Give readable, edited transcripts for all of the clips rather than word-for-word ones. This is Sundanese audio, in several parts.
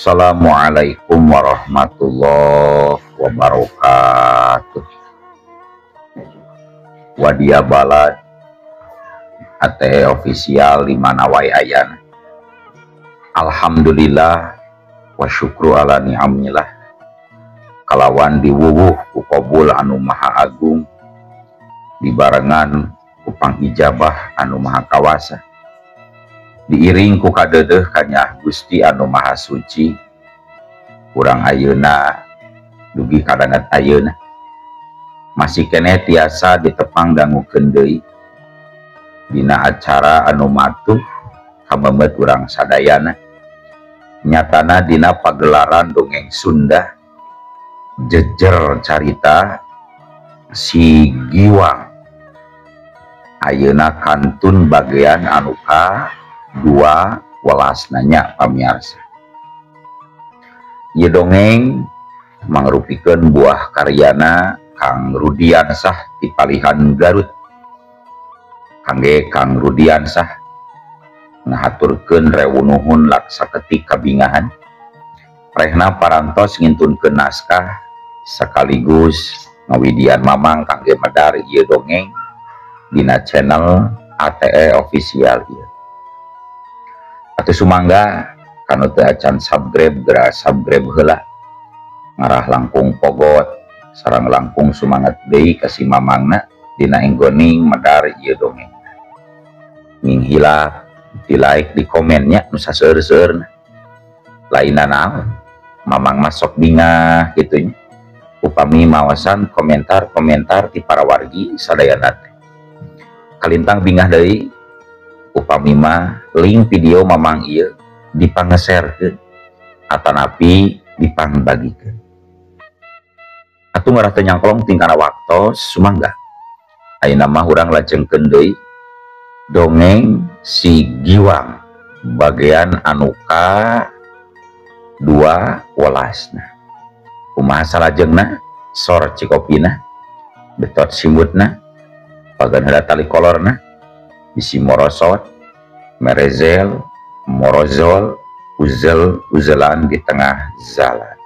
Assalamualaikum warahmatullahi wabarakatuh. Wadia Balad ATE official di mana wae ayana. Alhamdulillah wa syukru ala ni'amillah. Kalawan diwuwuh ku qabul anu maha agung, dibarengan ku pangijabah anu maha kawasa, diiring ku kadeudeuh kanyah Gusti anu maha suci. Urang ayeuna dugi kadangat ayeuna masih keneh tiasa ditepang dangukeun deui dina acara anu matuh kamemet urang sadayana, nyatana dina pagelaran dongeng Sunda jejer carita si Giwang. Ayeuna kantun bagian anu ka 2 welas nanya pamiarsa. Ieu dongeng mangrupikeun buah karyana Kang Rudiansah di Palihan Garut. Kangge Kang Rudiansah ngahaturkeun rewunuhun laksaketik kabingahan. Prehna parantos ngintunkeun naskah sekaligus ngawidian mamang kangge medar ieu dongeng dina channel ATE official ieu. Atuh sumangga kanu teu acan subscribe geura subscribe heula, ngarah langkung pogot sareng langkung sumangat deui ka si mamangna dina enggoning medar ieu dongeng. Nging hilap di like di komennya nu saseur-seurna. Lainna naon mamang masuk bingah kitu nya upami mawasan komentar-komentar ti para wargi sadayana teh. Kalintang bingah deui upami mah link video mamang ieu dipangeserkeun atanapi dipangbagikeun. Atuh ngarah teu nyangklong tingkana waktos sumangga. Ayeuna mah urang lajengkeun deui dongeng si Giwang bagian anu ka 2 welasna. Kumaha salajengna sor cikopina betot simutna pagan heula tali kolorna bisi morosot merezel morozol uzel uzelan di tengah jalan.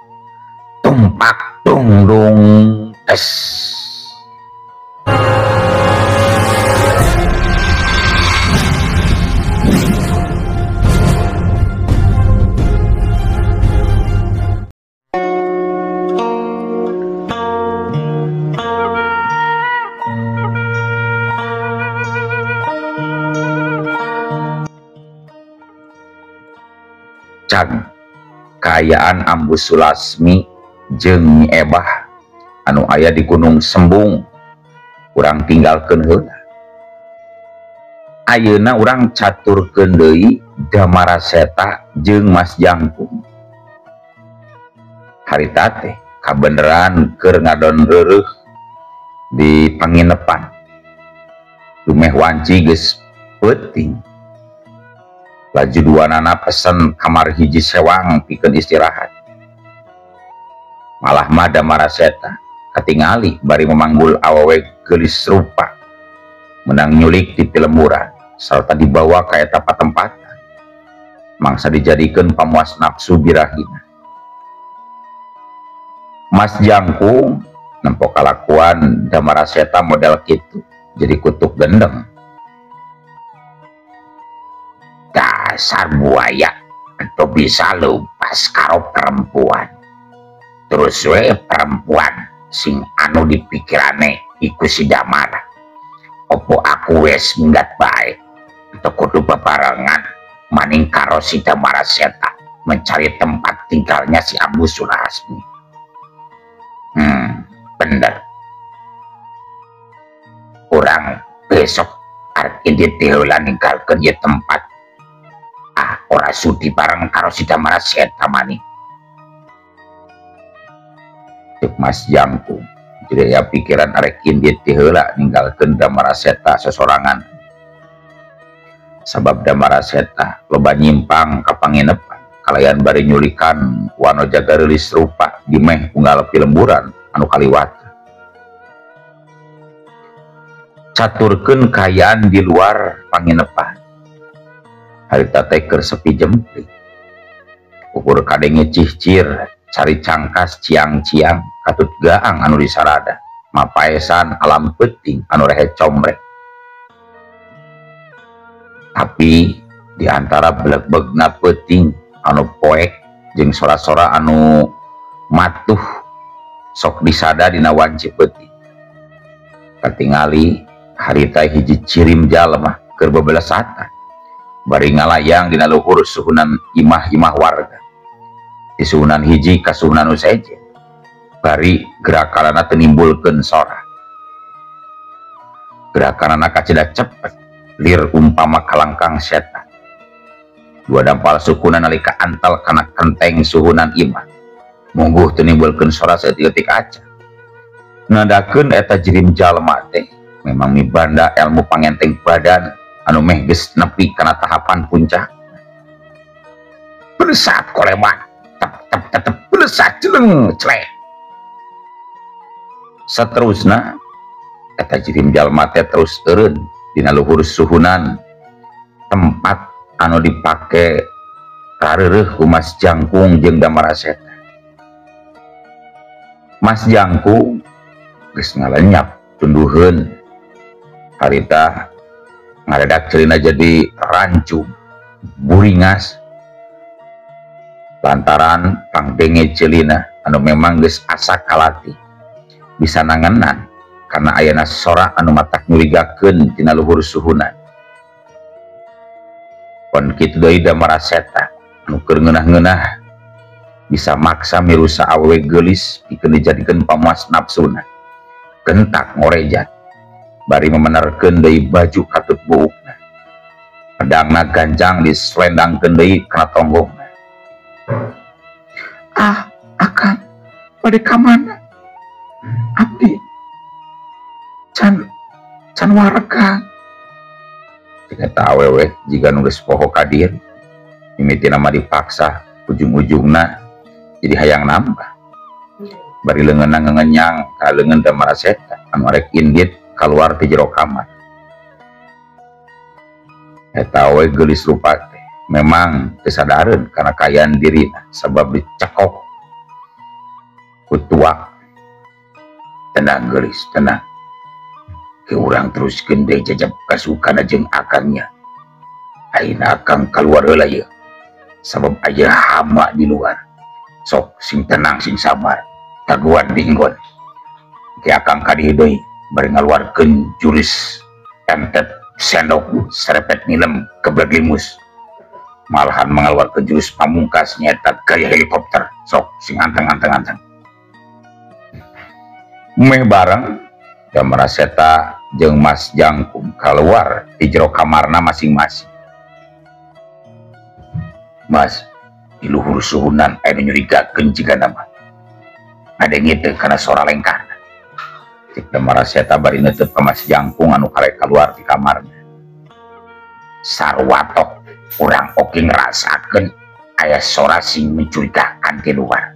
Tumpak tungdung tes. Kaayaan Ambu Sulasmi jeung Nyi Ebah anu aya di Gunung Sembung urang tinggalkeun heula. Ayeuna urang caturkeun deui Damara Seta jeung Mas Jangkung. Harita teh kabeneran keur ngadon reureuh di panginepan. Dumeh wanci geus peuting. Laju duanana pesen kamar hiji sewang pikeun istirahat. Malah mah Damara Seta katingali bari memanggul awewe geulis rupa menang nyulik di pilemburan sarta dibawa ka eta patempatan mangsa dijadikeun pamuas nafsu birahina. Mas Jangkung nempo kalakuan Damara Seta model kitu jadi kutuk gendeng. Dasar buaya atau bisa lepas karo perempuan. Terus we perempuan sing anu dipikirane iku si Damara. Opo aku wes minggat bae atau kudu bebarengan maning karo si Damara Seta mencari tempat tinggalnya si Ambu Sulasmi. Bener. Urang besok arek indit heula ninggalkeun ieu tempat. Ah, ora sudi bareng karo si Damara Seta maning. Cek Mas Jangkung jadi ya pikiran arek indit heula ninggalkeun Damara Seta sesorangan. Sabab Damara Seta loba nyimpang ka panginepan kalayan bari nyulikan wano jaga reulis rupa di meh unggal pilemburan anu kaliwat. Caturkeun kaayaan di luar panginepan. Harita teh keur sepi jempling. Ukur kadenge cihcir cari cangkas ciang-ciang katut gaang anu disarada mapaesan alam peuting anu rehe combrek. Tapi di antara beleg-belegna peuting anu poek jeung sora-sora anu matuh sok disada dina wanci peuting. Katingali harita hiji cirim jalma keur bebelesatan bari ngalayang dina luhur suhunan imah-imah warga. Di suhunan hiji ka suhunan nu sejen bari gerakanana teu nimbulkeun sora. Gerakanana kacida cepet lir umpama kalangkang setan. Dua dampal sukuna nalika antal kana kenteng suhunan imah mungguh teu nimbulkeun sora saeutik-eutik acan. Nadakeun eta jirim jalma teh memang mibanda ilmu pangenteng badan anu meh geus nepi kana tahapan puncak. Belesat koleman tep tep tetep belesat jeleng celek. Saterusna eta jirim jalma teh terus eureun dina luhur suhunan tempat anu dipake rareureuh ku Mas Jangkung jeung Damaraseta. Mas Jangkung geus ngalenyap tunduheun harita ngaredak ceulina jadi rancu buringas lantaran pangdenge ceulina anu memang geus asa kalatih bisa nangenan karena ayana sora anu matak nyurigakeun tina luhur suhunan. Pon kitu deui Damaraseta anu keur ngeunah-ngeunah bisa maksa mirusa awewe geulis pikeun dijadikeun pamuas nafsuna. Gentak ngorejat bari memenerkeun deui baju katut buukna. Pedangna ganjang diselendangkeun deui kana tonggongna. Ah, akang bade ka mana? Abdi can can warga. Jika eta awewe jiga nu geus poho ka diri, mimitina mah dipaksa ujung-ujungna jadi hayang nambah. Bari leungeunna ngengenyang ka leungeun Damaraseta anu arek indit kaluar ti jero kamar. Eta we geulis rupa teh memang teu sadareun kana kaayaan dirina sabab dicekok ku tuak. Tenang geulis, tenang. Ke urang teruskeun deui jajab kasukana jeung akangnya. Ayeuna akang kaluar heula ieu sabab aya hama di luar. Sok sing tenang sing sabar. Taguan dinggon. Ki akang ka dieu deui bari ngaluarkeun juris entet sendok serepet nilem kebragimus. Malahan mengeluarkan jurus pamungkas nyata gaya helikopter. Sok sing anteng-anteng-anteng. Meh bareng Damaraseta jeung Mas Jangkung keluar di jero kamarna masing-masing. Mas, di luhur suhunan aya nu nyurigakeun jigana mah. Ngadenge teh kana sora lengkahna. Cek Damaraseta bari neuteub ka Mas Jangkung anu karek kaluar di kamarna. Sarwatok urang oge ngrasakeun aya sora sing mencurigakan di luar.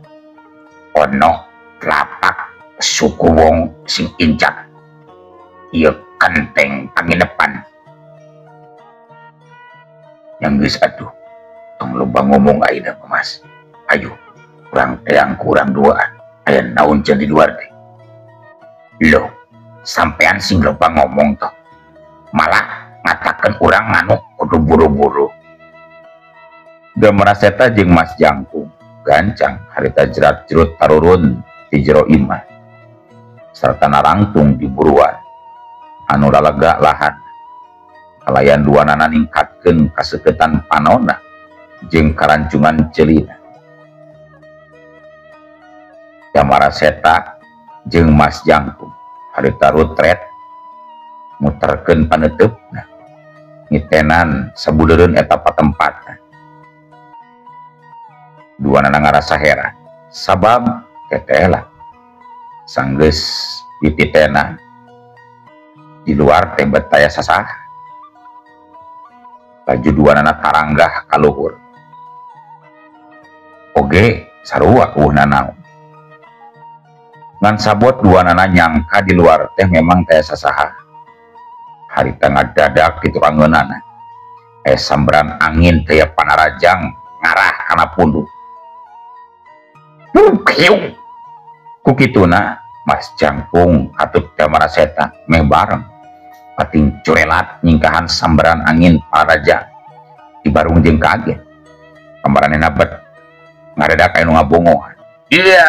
Ono telapak suku wong sing injak ieu kenteng panginepan. Yang geus atuh tong loba ngomong ayeuna Mas. Ayo urang teang kurang duaan aya naon di luar teh. Loh, sampean sing loba ngomong toh malah ngatakeun urang nganu kudu buru-buru. Damaraseta jeung Mas Jangkung gancang harita jerat-jerut tarurun di jero imah sarta narangtung di buruan anu lalega lahan. Kalayan duanana ningkatkeun kaseketan panona jeung karancungan ceulina. Damaraseta jeung Mas Jangkung harita rutret muterkeun paneuteup-na ngitenan sabudeureun eta patempatna. Duanana ngarasa heran sabab teteh lah sanggeus dititena di luar teh bet aya sasaha. Laju duanana taranggah ka luhur oge sarua eueuhna naon. Ngan sabot duanana nyangka di luar teh memang teh sasaha. Harita ngadadak kitu angeunana. Sambaran angin teh panarajang ngarah kana punduk. Pukiu. Ku kituna Mas Jangkung katut Damara Seta meh bareng pating curelat nyingkahan sambaran angin paraja dibarung jeung kaget kamaranena bet ngaredak aya nu ngabongohan. Iya,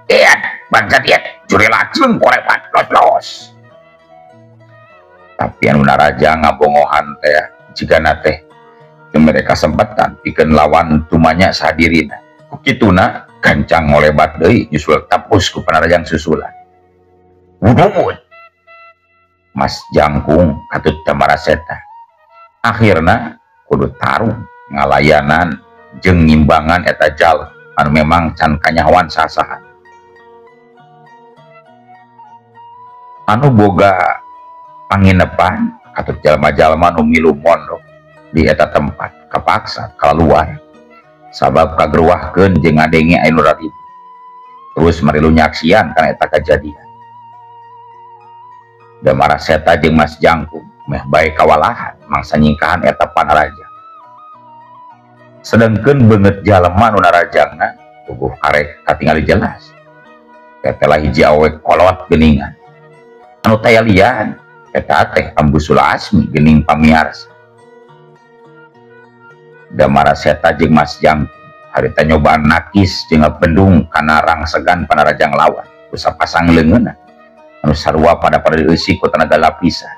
iya, bangsat ieu curelat jeung korepat los-los. Tapi anu naraja ngabongohan teh jigana teh teu mereka sempatan pikeun lawan tumanya sadirina. Ku kituna gancang ngolebat deui nyusul tapus ku panarajang susulan. Wudud Mas Jangkung katut Damara Seta akhirna kudu tarung ngalayanan jeung ngimbangan eta jal anu memang can kanyahoan sasahan anu boga panginepan katut jalma-jalma nu milu mondok di eta tempat kapaksa kaluar sabab kageruahkeun jeung ngadenge anu raribut terus marilu nyaksian kana eta kajadian. Damara Seta jeung Mas Jangkung meh bae kawalahan mangsa nyingkahan eta panaraja. Sedengkeun beungeut jalma nu narajangna tubuh karek katingali jelas. Eta hiji awe kolot geuningan. Anu taya lian eta teh Ambu Sulasmi geuning pamiarsa. Damara Seta jeung Mas Jangkung harita nyobaan nakis jeung ngabendung kana rangsegan panarajang lawan ku sapasang leungeunna anu sarua pada pada dieusi ku tenaga lapisan.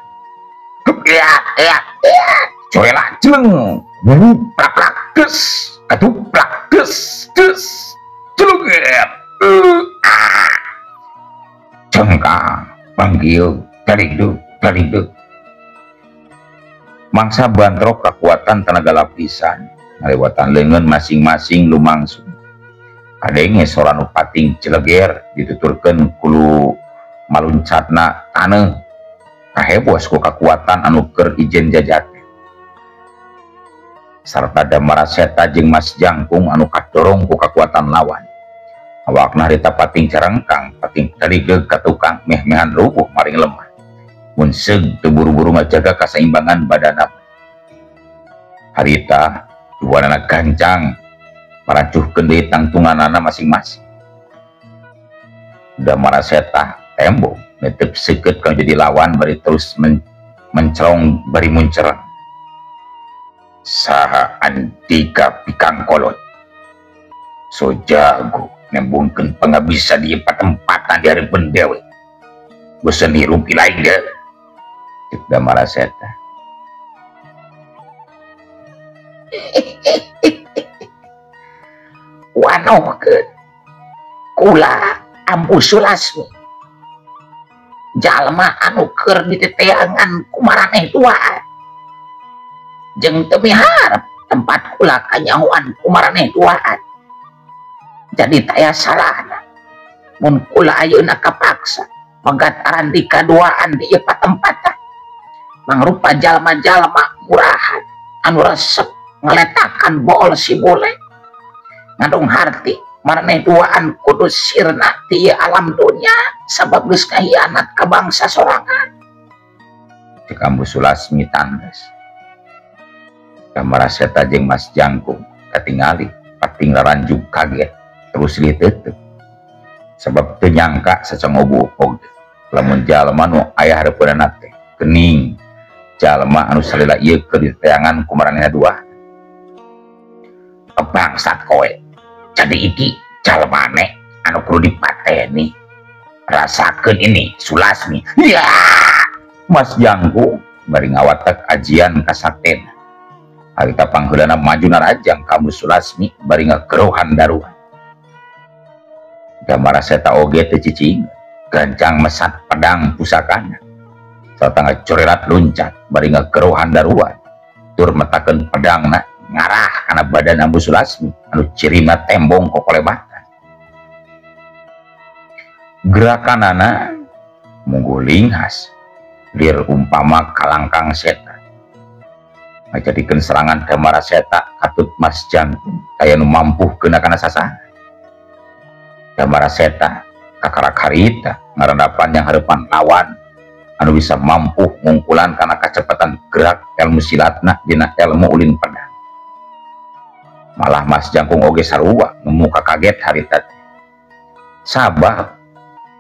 Iya, iya, iya. Coela jeleng. Plak plak des. Aduh plak des des. Jeleng. Ah. Cengkang panggil dari du. Mangsa bantrok kekuatan tenaga lapisan ngalewatan leungeun masing-masing lumangsung. Kadenge sora nu pating celeger dituturkeun kulu maluncatna taneuh kahebos ku kakuatan anu keur ijen jajate sarta Damara Seta jeung Mas Jangkung anu kadorong ku kakuatan lawan awakna harita pating carengkang pating taligeg ka tukang meh-mehan rubuh maring lemah mun seug teu buru-buru ngajaga kasaimbangan badanna. Harita duanana gancang marancuhkeun deui tangtunganana masing-masing. Damara Seta tembok netep seukeut kang jadi lawan bari terus mencerong bari muncerang. Saha andika pikang kolot so jago nembungkeun pangabisa di patempatan di hareupeun dewe bosen hirup lain ge cek Damara Seta. Wanohkeun kula Ambu Sulasmi jalma anu keur diteteangan ku maraneh duaan jeung teu miharep tempat kula kanyahoan ku maraneh duaan. Jadi taya salahna mun kula ayeuna kapaksa megat arandika duaan di ieu patempatan mangrupa jalma-jalma murahan anu resep ngaletakan bool si bule ngandung harti maraneh duaan kudu sirna ti alam dunya sabab geus kahianat ka bangsa sorangan. Cek Ambu Sulasmi tandes. Damara Seta jeung Mas Jangkung katingali pating laranjug kaget terus liteuteuk sabab teu nyangka sacangobu oge lamun jalma nu aya hareupeunana teh geuning jalma anu salila ieu keur diteangan ku maranehna dua. Bangsat kowe jadi iki jalmane anu kudu dipateni rasakeun ini Sulasmi. Ya Mas Jangkung bari ngawatek ajian kasaktena harita pangheulana maju narajang ka Ambu Sulasmi bari ngagerohan daruan. Damara Seta oge teu cicing gancang mesat pedang pusakana sarta ngacorelat luncat bari ngagerohan daruan tur metakeun pedangna ngarah kana badan Ambu Sulasmi anu cirina tembong kokolebatan. Gerakanana mungguh linghas lir umpama kalangkang setan ngajadikeun serangan Damara Seta katut Mas Jangkung aya nu mampuh keuna kana sasaran. Damara Seta kakarak harita ngarandapan yang hareupan lawan anu bisa mampu ngungkulan kana kecepatan gerak ilmu silatna dina ilmu ulin pedang. Malah Mas Jangkung oge sarua nemu kaget harita. Sabab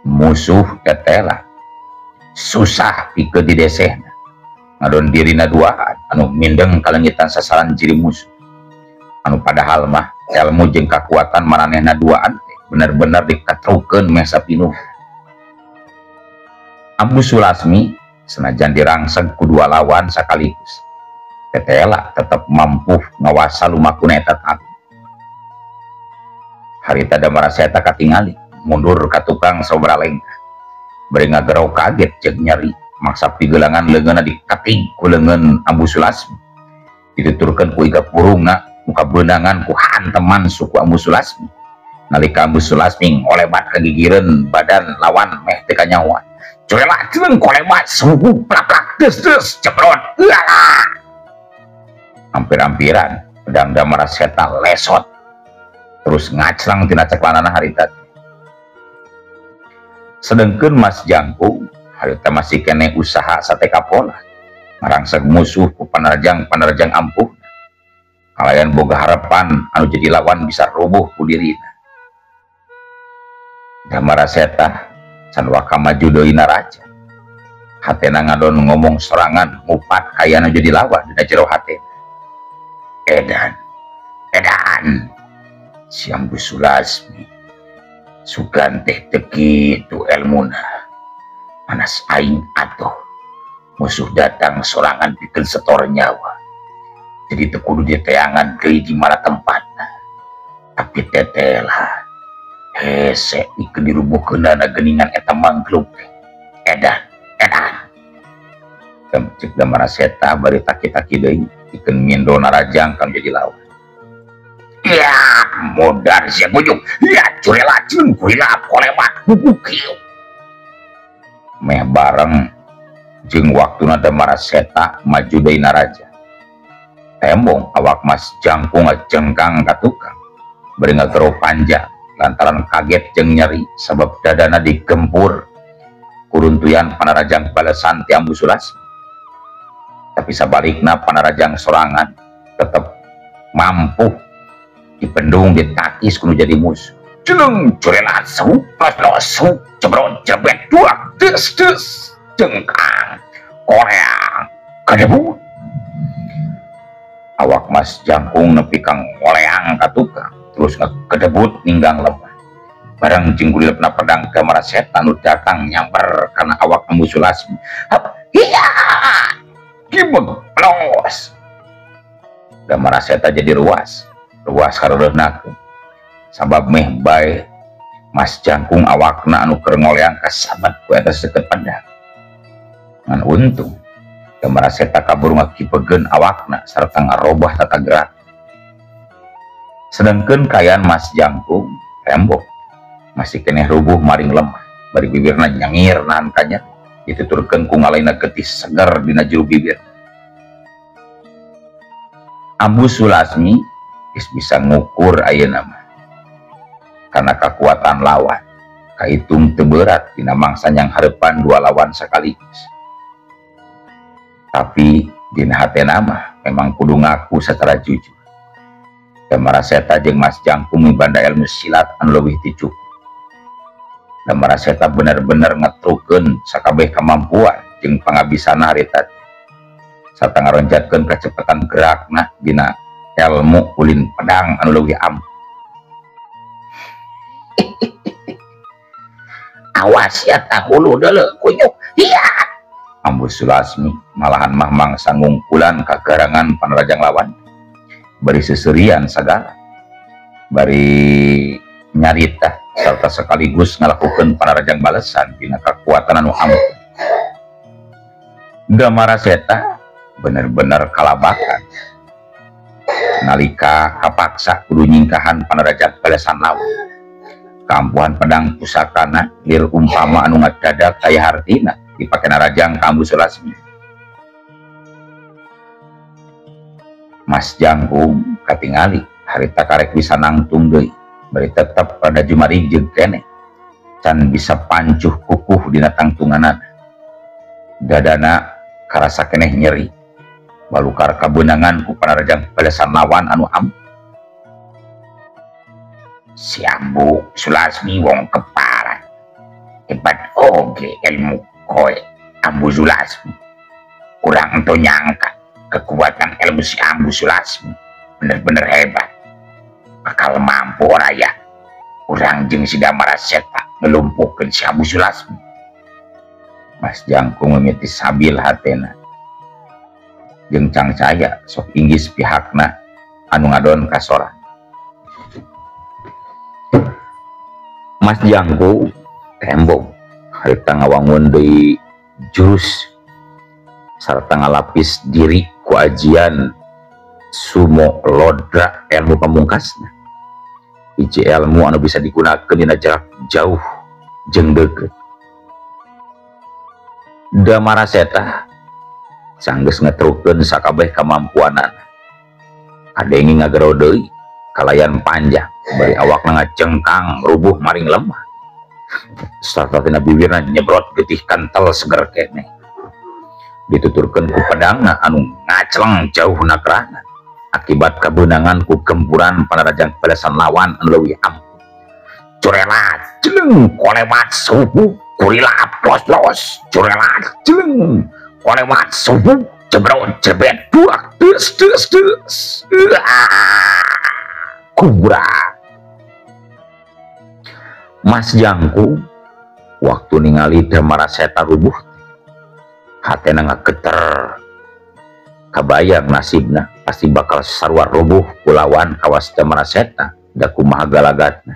musuh tetela susah pikeun didesehna. Ngadon dirina duaan anu mindeng kalengitan sasaran ciri musuh. Anu padahal mah ilmu jeung kakuatan maranehna duaan bener-bener dikatrukeun meh sapinuh. Ambu Sulasmi senajan dirangseg ku dua lawan sakaligus, tetela tetep mampu ngawasa lumakuna eta tali. Harita Damara Seta katingali mundur ka tukang sabaraha lengkah. Bari ngagero kaget jeung nyeri maksa pigelangan leungeunna dikatig ku leungeun Ambu Sulasmi. Dituturkeun ku iga purungna muka beunangan ku hanteman suku Ambu Sulasmi. Nalika Ambu Sulasmi ngolebat kagigireun badan lawan meh teu kanyahoan. Coela jeung kolebat suku plak-plak des-des jebrot. Ulah. Hampir-hampiran pedang Damara Seta lesot terus ngaclang tina ceklanana harita. Sedengkeun Mas Jangkung harita masih kene usaha sateka pola ngarangseg musuh ku panarjang-panarjang ampuh. Kalayan boga harapan anu jadi lawan bisa rubuh ku dirina. Damara Seta can waka maju deui naraja. Hatena ngadon ngomong sorangan ngupat kaya anu jadi lawan dina jero hatena. Edan, edan, si Ambu Sulasmi sugan teh teu kitu elmuna. Panas aing atuh musuh datang sorangan pikeun setor nyawa. Jadi teu kudu diteangan deui di mana tempatna. Tapi tetela hese pikeun dirubuhkeunana geuningan eta mangkluk teh. Edan, edan. Cek Damara Seta bari taki-taki deui pikeun mindo narajang kan jadi lawan. Ya, modar sia bujuk. Ya, curela jeung kuila kolebat bubukil. Meh bareng jeung waktuna Damara Seta maju deui naraja. Tembong awak Mas Jangkung ngajengkang ka tukang. Bari ngagero panjang lantaran kaget jeung nyeri sabab dadana digempur kuruntuyan panarajang balesan ti Ambu Sulasmi. Tapi sabalikna panarajang sorangan tetep mampu dipendung ditakis kudu jadi musuh. Jeleng curela suplos losu jebrot jebet dua des des jengkang koreang kedebut. Awak Mas Jangkung nepi kang ngoleang ka tukang terus ngekedebut ninggang lemah. Barang jeung gulilepna pedang Damara Seta nu datang nyamper kana awak Ambu Sulasmi. Hap, hiya! Gibeg plos. Damara Seta jadi ruas. Ruas kareureunna. Sabab meh bae Mas Jangkung awakna anu keur ngoleang kasabat ku eta seukeut pedang. Ngan untung Damara Seta kaburu ngakipegeun awakna sarta ngarobah tata gerak. Sedengkeun kaayaan Mas Jangkung tembok masih keneh rubuh maring lemah, bari bibirna nyangir nahan kanya dituturkeun ku ngalaina getih seger dina jero bibir. Ambu Sulasmi geus bisa ngukur ayeuna mah karena kekuatan lawan kaitung teu berat dina mangsa yang hareupan dua lawan sekaligus. Tapi dina hatena mah memang kudu ngaku secara jujur. Damara Seta jeung Mas Jangkung mibanda ilmu silat anu leuwih ti cukup. Damara Seta bener-bener ngetrukeun sakabeh kemampuan jeung pangabisana harita sarta ngaronjatkeun kecepatan gerakna dina ilmu ulin pedang anu leuwih ampuh. Awas ya tahulu deuleu kunyuk. Iya. Ambu Sulasmi malahan mah mangsa ngungkulan kagarangan panarajang lawan. Bari seserian sagala, bari nyarita serta sekaligus ngalakukeun panarajang balesan dina kakuatan anu ampuh. Damara Seta bener-bener kalabakan nalika kapaksa kudu nyingkahan panarajang balesan lawan. Kampuhan pedang pusakana lir umpama anu ngadadak aya hartina dipake narajang ka Ambu Sulasmi. Mas Jangkung katingali harita karek bisa nangtung deui bari tetep rada jumarijeg keneh can bisa pancuh kukuh dina tangtunganana. Dadana karasa keneh nyeri balukar kabeunangan ku panarajang balesan lawan anu ampuh. Si Ambu Sulasmi wong keparat. Hebat oge ilmu koe Ambu Sulasmi. Kurang ento nyangka kekuatan ilmu si Ambu Sulasmi bener-bener hebat. Bakal mampu ora ya urang jeung si Damara Seta ngelumpuhkeun si Ambu Sulasmi. Mas Jangkung mimiti sabil hatena. Jeung cangcaya sok inggis pihakna anu ngadon kasora. Mas Jangkung tembong harita ngawangun deui jurus sarta ngalapis diri ku ajian Sumo Lodra ilmu pamungkasna. Hiji ilmu anu bisa digunakeun dina jarak jauh jeung deukeut. Damara Seta sanggeus ngetrukeun sakabeh kamampuanana. Kadenge ngagero deui kalayan panjang bari awakna ngacengkang rubuh maring lemah. Sarta tina bibirna nyebrot getih kental seger keneh. Dituturkeun ku pedangna anu ngacleng jauh nakrana akibat kabeunangan ku gempuran panarajang balasan lawan anu leuwih ampuh. Curelat jeleng kolewat subuh kurila plos-plos curelat jeleng kolewat subuh jebrot jebet buak des des des kubra. Mas Jangkung waktu ningali Damara Seta rubuh hatena ngageter. Kabayang nasibna pasti bakal sarua rubuh kulawan kawas Damara Seta da kumaha galagatna.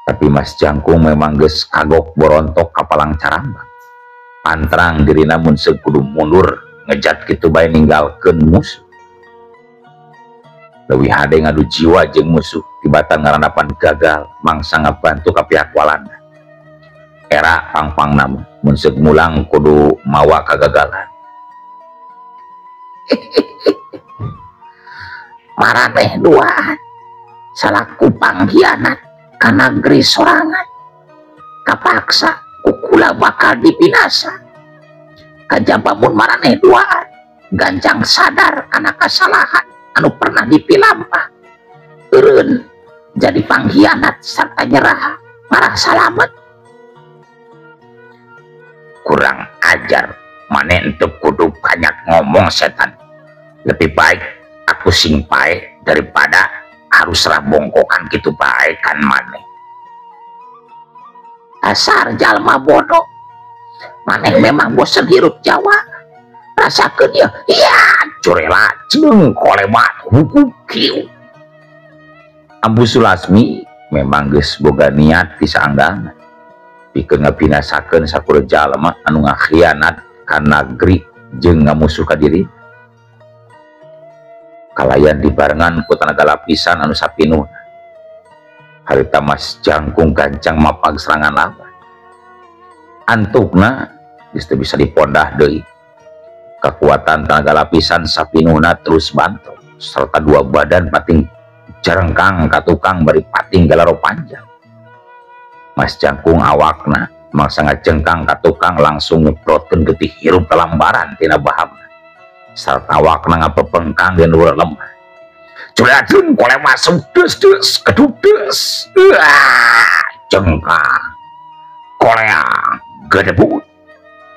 Tapi Mas Jangkung memang geus kagok borontok kapalang carambang. Pantrang dirina mun seukudu mundur ngejat kitu bae ninggalkeun musuh. Leuwih hade ngadu jiwa jeung musuh tibatan ngarandapan gagal mangsa ngabantu ka pihak Walanda. Era pangpangna mah mun seuk mulang kudu mawa kagagalan. Maraneh duaan salaku pangkhianat ka nagri sorangan kapaksa kukula bakal dipinasa. Kajaba mun maraneh duaan gancang sadar kana kasalahan anu pernah dipilampah eureun jadi pangkhianat sarta nyerah marah salamet. Kurang ajar maneh henteu kudu banyak ngomong setan. Lebih baik aku sing pae daripada harus serah bongkokan gitu bae kan maneh. Asar jalma bodoh maneh memang bosen hirup Jawa. Rasakeun ya iya curela jeung kolemat hukum kieu. Ambu Sulasmi memang geus boga niat ti saanggangna pikeun ngabinasakeun sakur jalma anu ngakhianat ka nagri jeung ngamusuh ka diri. Kalayan dibarengan ku tanaga lapisan anu sapinuhna. Harita Mas Jangkung gancang mapag serangan lawan. Antukna geus teu bisa dipondah deui. Kekuatan tanaga lapisan sapinuhna terus bantu serta dua badan pating jarengkang ka tukang bari pating galaro panjang. Mas Jangkung awakna mangsa ngajengkang ka tukang langsung nyeprotkeun getih hirup kalambaran tina bahamna. Sarta awakna ngapepengkang di luhur lemah. Culadun kole masuk des des kedudes. Jengkang koleang gedebut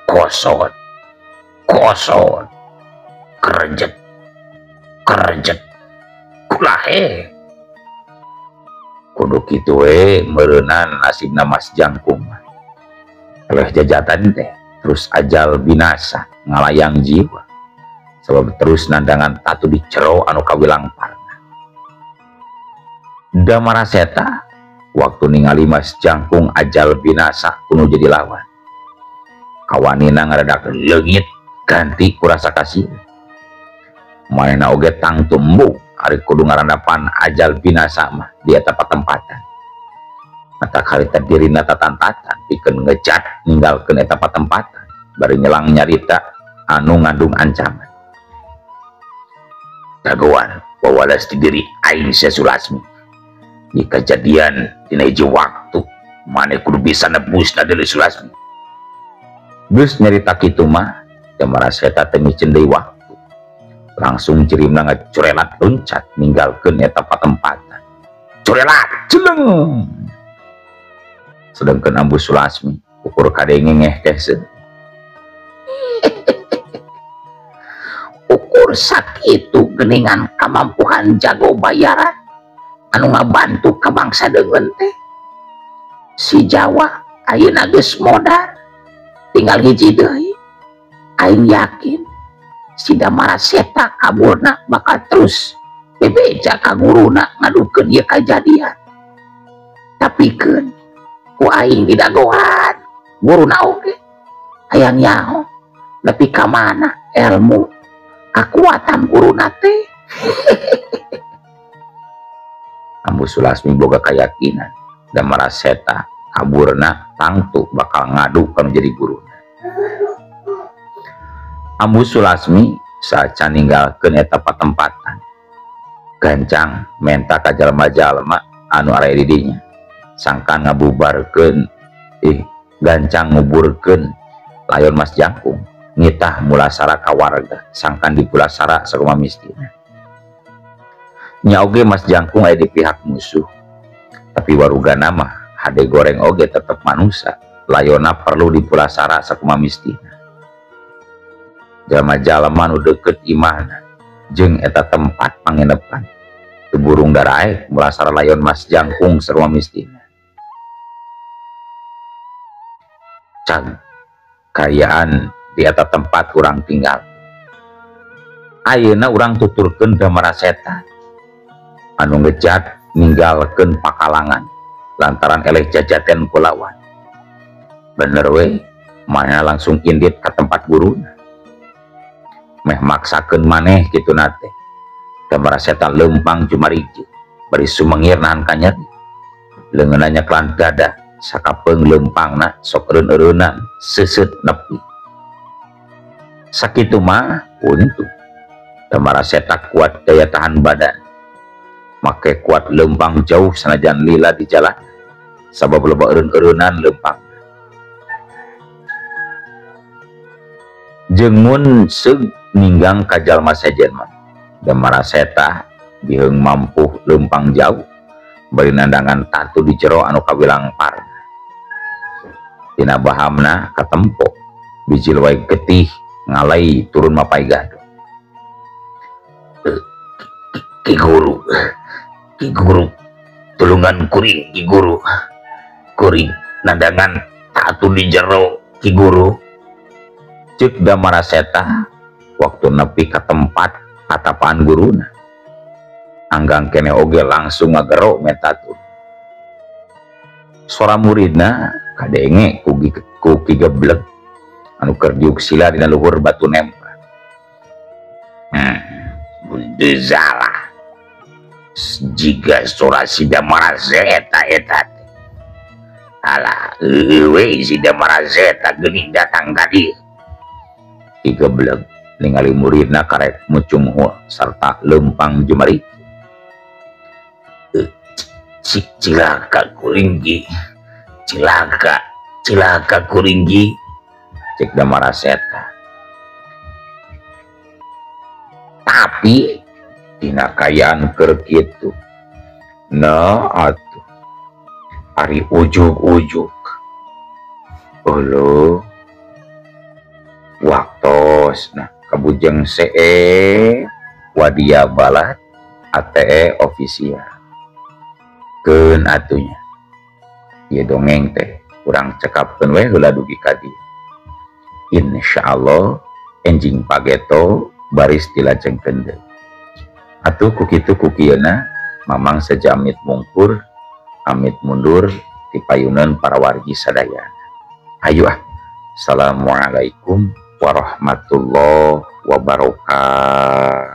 kosot kosot kerenjet kerenjet kulahe. Kudu kitu we meureunan nasibna Mas Jangkung. Eleh jajatan teh terus ajal binasa ngalayang jiwa. Sebab terus nandangan tatu di jero anu kawilang parna. Damara Seta waktu ningali Mas Jangkung ajal binasa kuno jadi lawan. Kawanina ngaredak leungit ganti kurasa kasih. Manehna oge tangtumbu ari kudu ngarandapan ajal binasa mah di eta patempatan. Mata harita dirina tatantatan pikeun ngejat ninggalkeun eta patempatan bari nyelang nyarita anu ngandung ancaman. Jagoan wawalas di diri aing sia Sulasmi. Di kejadian dina hiji waktu maneh kudu bisa nebusna deui Sulasmi. Geus nyarita kitu mah Damara Seta teh micen deui waktu. Langsung jirimna ngacurelat loncat ninggalkeun eta patempatan. Corelat celeng. Sedangkan Ambu Sulasmi ukur kadenge ngeh teh. Ukur sakitu geningan kamampuhan jago bayaran anu ngabantu ka bangsa deungeun teh. Si Jawa ayeuna geus modar tinggal hiji deui. Aing yakin si Damara Seta kaburna bakal terus bebeja ka guruna ngadukeun ieu kajadian. Tapi keun ku aing didagoan guruna oge hayang nyaho nepi ka mana ilmu kekuatan guruna teh. Ambu Sulasmi boga keyakinan Damara Seta kaburna tangtu bakal ngadu kanu jadi guruna. Ambu Sulasmi saca ninggalkeun eta patempatan gancang menta ka jalma-jalma anu araya di dinya sangkan ngabubarkeun gancang nguburkeun layon Mas Jangkung ngitah mulasara ka warga sangkan dipulasara sakumaha mistina. Nya oge Mas Jangkung aya di pihak musuh tapi warugana mah hade goreng oge tetep manusa layona perlu dipulasara sakumaha mistina. Jalma-jalma nu deukeut imahna jeung eta tempat panginepan teu burung daraek mulasara layon Mas Jangkung sarua mistina. Cag kayaan di eta tempat urang tinggal. Ayeuna urang tuturkeun Damara Seta anu ngejat ninggalkeun pakalangan lantaran eleh jajaten kulawan. Bener we, mana langsung indit ka tempat guruna. Meh maksakeun maneh kitu nate. Damara Seta leumpang jumariji bari sumengir nahan kanyeri. Leungeunna nyeklan dada sakapeung leumpangna sok eureun-eureunan seuseut nepi. Sakitu mah untung Damara Seta kuat daya tahan badan. Make kuat leumpang jauh sanajan lila di jalan sabab loba eureun-eureunan leumpang. Jeung mun seug ninggang ka jalma sejen mah Damara Seta biheung mampuh leumpang jauh bari nandangan tatu di jero anu kawilang parna. Tina bahamna katempo bijil wae getih ngalai turun mapai gaduh. Ki guru, Ki guru, tulungan kuring Ki guru, kuring nandangan tatu di jero Ki guru. Cek Damara Seta waktu nepi ke tempat katapaan guruna. Anggang kene oge langsung ngagero meta turun. Sora muridna kadenge ku Ki Geblek anu keur diuk sila dina luhur batu nempel. Bunde salah. Jika sora si Damara Seta eta teh. Alah, eueuh si Damara Seta geuning datang ka dieu. Ki Geblek ningali muridna karek mucunghul sarta leumpang jumari. Cilaka kuring Ki. Cilaka, cilaka kuring Ki. Cek Damara Seta. Tapi dina kayaan keur kitu. Nah atuh ari ujug-ujug. Eueuh. Waktos nah kabujeng CE Wadia Balat ATE official. Keun atunya. Ieu dongeng teh urang cekapkeun we heula dugi ka dieu. Insyaallah enjing pageto baris dilajengkeun deui. Atuh ku kitu ku kieuna Mamang seja amit mungkur amit mundur ti payunan para wargi sadaya. Hayu ah. Assalamualaikum warahmatullahi wabarakatuh.